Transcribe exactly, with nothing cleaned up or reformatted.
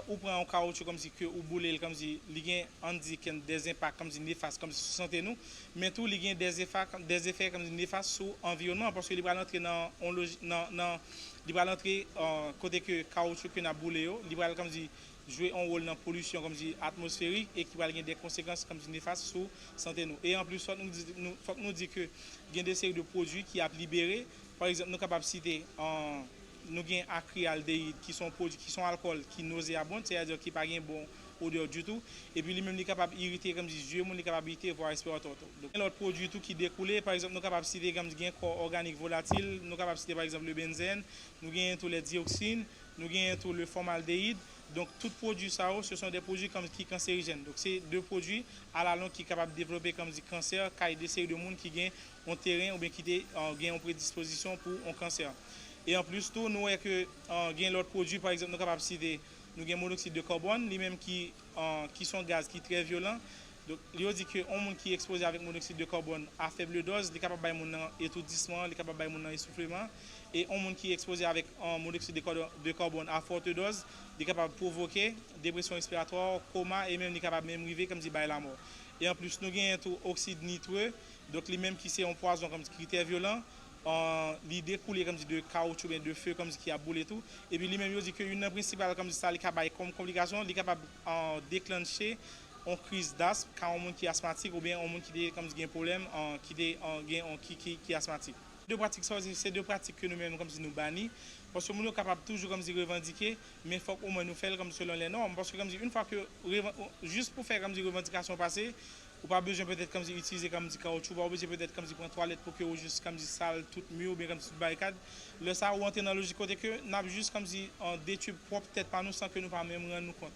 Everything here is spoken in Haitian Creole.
Ou pran yon kawoutchou kòmsi ke ou boule l, kòmsi li gen, ann di, dèzenpak kòmsi nefas kòmsi sou sante nou, men tou li gen dèzefè kòmsi nefas sou anviwònman, paske li pral antre nan yon loji nan nan li pral antre kote ke kawoutchou ke n ap boule yo, li pral kòmsi jwe yon wòl nan polisyon kòmsi atmosferik e ki pral gen de konsekans kòmsi nefas sou sante nou. E anplis, fòk nou di, nou, fòk nou di ke gen de seri de pwodui ki ap libere. Pa egzanp, nou kapab site, an, nou gen akrialdeyid ki se yon pwodui, ki se yon alkòl ki nozeabon, sètadi ki pa gen bon odè ditou. Epi li menm li kapab irite kòmsi zye moun, li kapab irite vwa respiratwa tou. Donk, gen lòt pwodui tou ki dekoule, pa egzanp, nou kapab site kòmsi gen kò òganik volatil, nou kapab site pa egzanp le benzèn, nou genyen tou le diyoksin, nou genyen tou le fòmaldeyid. Donk, tout pwodui sa yo, se son de pwodui ki kanserijèn. Donk, se de pwodui alalong ki kapab devlope kòmsi kansè kay de seri de moun ki gen yon teren oubyen ki te gen yon predispozisyon pou yon kansè. E anplis tou, nou wè ke gen lòt pwodui, pa egzanp, nou kapab site, nou gen monoksid de karbòn, li menm ki, ki se yon gaz ki trè vyolan. Donk, yo di ke yon moun ki ekspoze avèk monoksid de karbòn a fèb dòz, li kapab bay moun nan etoudisman, li kapab bay moun nan esoufleman. E yon moun ki ekspoze avèk monoksid de karbòn a fòt dòz, li kapab pwovoke depresyon respiratwa, koma, e menm li kapab menm rive kòmsi bay lanmò. E anplis, nou genyen tou oksid nitre, donk li menm ki se yon pwazon kòmsi ki trè vyolan, li dekoule kòmsi de kawoutchou oubyen de fe kòmsi ki ap boule tou. Epi li menm, yo di ke youn nan prensipal kòmsi sa li ka bay kòm konplikasyon, li kapab deklanche yon kriz dasm ka yon moun ki asmatik oubyen yon moun ki te kòmsi gen pwoblèm, ki te gen yon ki, ki, ki asmatik. De pratik sa yo, se de pratik ke nou menm kòmsi nou bani. Paske moun yo kapab toujou kòmsi revandike, men fòk omwen nou fè l kòmsi selon lè nòm. Paske kòmsi yon fwa ke, jis pou fè kòmsi revandikasyon pase, ou pa bezwen petèt kòmsi itilize kòmsi kawoutchou, ou pa oblije petèt kòmsi pran twalèt pou ke ou jis kòmsi sal tout mi oubyen kòmsi tout barikad. Lè sa a, ou antre nan lojik kote ke n ap jis kòmsi detwi pwòp tèt pa nou san ke nou pa menm rann nou kont.